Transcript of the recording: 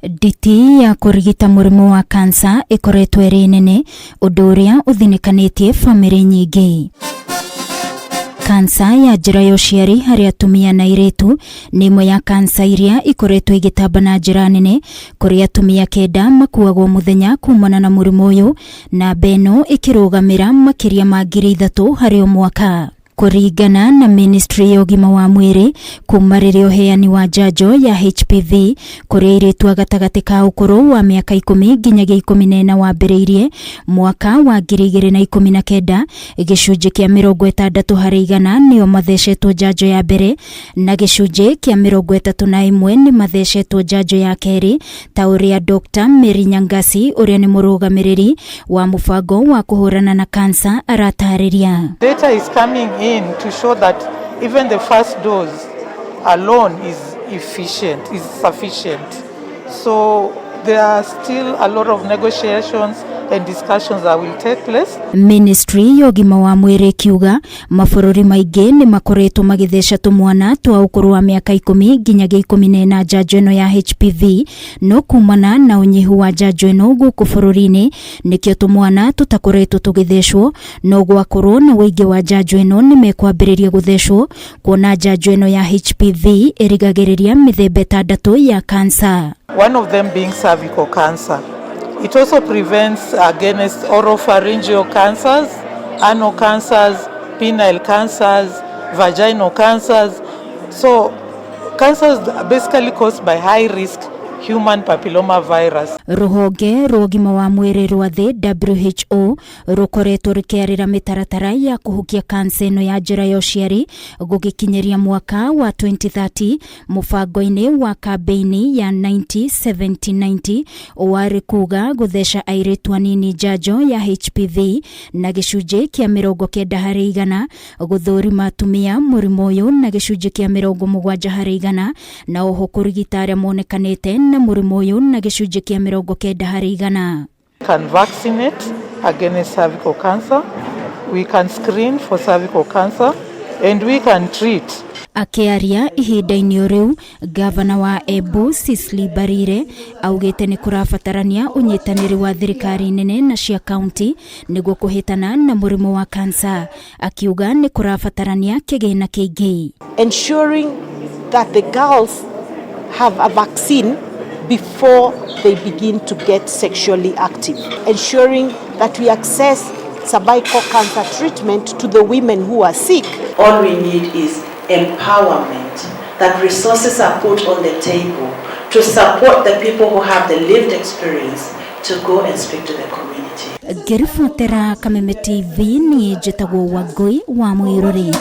Nditi ya kũrigita mũrimũ wa kansa ĩkoretwo ĩrĩ nene, ũndũ ũrĩa ũthinĩkanĩtie bamĩrĩ nyingĩ. Kansa ya njĩra ya ũciari harĩ atumia na airĩtu nĩ ĩmwe ya kansa iria ikoretwo igĩtamba na njĩra nene, kũrĩa atumia 9 makuagwo mũthenya kumana na mũrimũ ũyũ, namba ĩno ĩkĩrũgamĩra makĩria ma 3,000 harĩ o mwaka. Kũringana na Ministry ya ũgima wa mwĩrĩ, kuma rĩrĩa ũheani wa njanjo ya HPV kũrĩ airĩtu a gatagatĩ ka ũkũrũ wa mĩaka 10 nginyagia 14 wambĩrĩirie mwaka wa 2019, gĩcunjĩ kĩa 60% nĩo mathecetwo njanjo ya mbere na gĩcunjĩ kĩa 31 nĩ mathecetwo njanjo ya kerĩ, ta ũrĩa Dr. Mary Nyangasi, ũrĩa nĩ mũrũgamĩrĩri wa mũbango wa kũhũrana na kansa, aratarĩria. Data is coming in to show that even the first dose alone is efficient, is sufficient. So there are still a lot of negotiations and discussions that will take place. Ministry ya ũgima wa mwĩrĩ ĩkiuga mabũrũri maingĩ nĩ makoretwo magĩtheca tũmwana twa ũkũrũ wa mĩaka 10 nginyagia 14 njanjo ĩno ya HPV, no kumana na ũnyihu wa njanjo ĩno gũkũ bũrũri-inĩ nĩkĩo tũmwana tũtakoretwo tũgĩthecwo, no gwakorwo na ũingĩ wa njanjo ĩno nĩ mekwambĩrĩria gũthecwo, kuona njanjo ĩno ya HPV ĩrigagĩrĩria mĩthemba 6 ya kansa. One of them being cervical cancer. It also prevents against oropharyngeal cancers, anal cancers, penile cancers, vaginal cancers. So cancers basically caused by high risk human papilloma virus. Rũhonge rwa ũgima wa mwĩrĩ rwa thĩ WHO rũkoretwo rũkĩarĩra mĩtaratara ya kũhukia kansa ĩno ya njĩra ya ũciari gũgĩkinyĩria mwaka wa 2030 mũbango-inĩ wa kambĩini ya 90-70-90, warĩ kuga gũtheca airĩtu anini njanjo ya HPV na gĩcunjĩ kĩa 90%, gũthũrima atumia mũrimũ ũyũ na gĩcunjĩ kĩa 70%, na oho kũrigita arĩa monekanĩte na mũrimũ ũyũ na gĩcunjĩ kĩa 90%. Can vaccinate against cervical cancer, we can screen for cervical cancer, and we can treat. Akĩaria ihinda-inĩ o rĩu, gavana wa Embu Cecily Mbarire augĩte nĩ kũrabatarania ũnyitanĩri wa thirikari nene na cia kaunti nĩguo kũhĩtana na mũrimũ wa kansa, akiuga nĩ kũrabatarania kĩgĩna kĩingĩ. Ensuring that the girls have a vaccine before they begin to get sexually active, ensuring that we access cervical cancer treatment to the women who are sick. All we need is empowerment, that resources are put on the table to support the people who have the lived experience to go and speak to the community. Ngĩribotera Kameme TV, niĩ njĩtagwo Wangũi wa Mwĩrũri.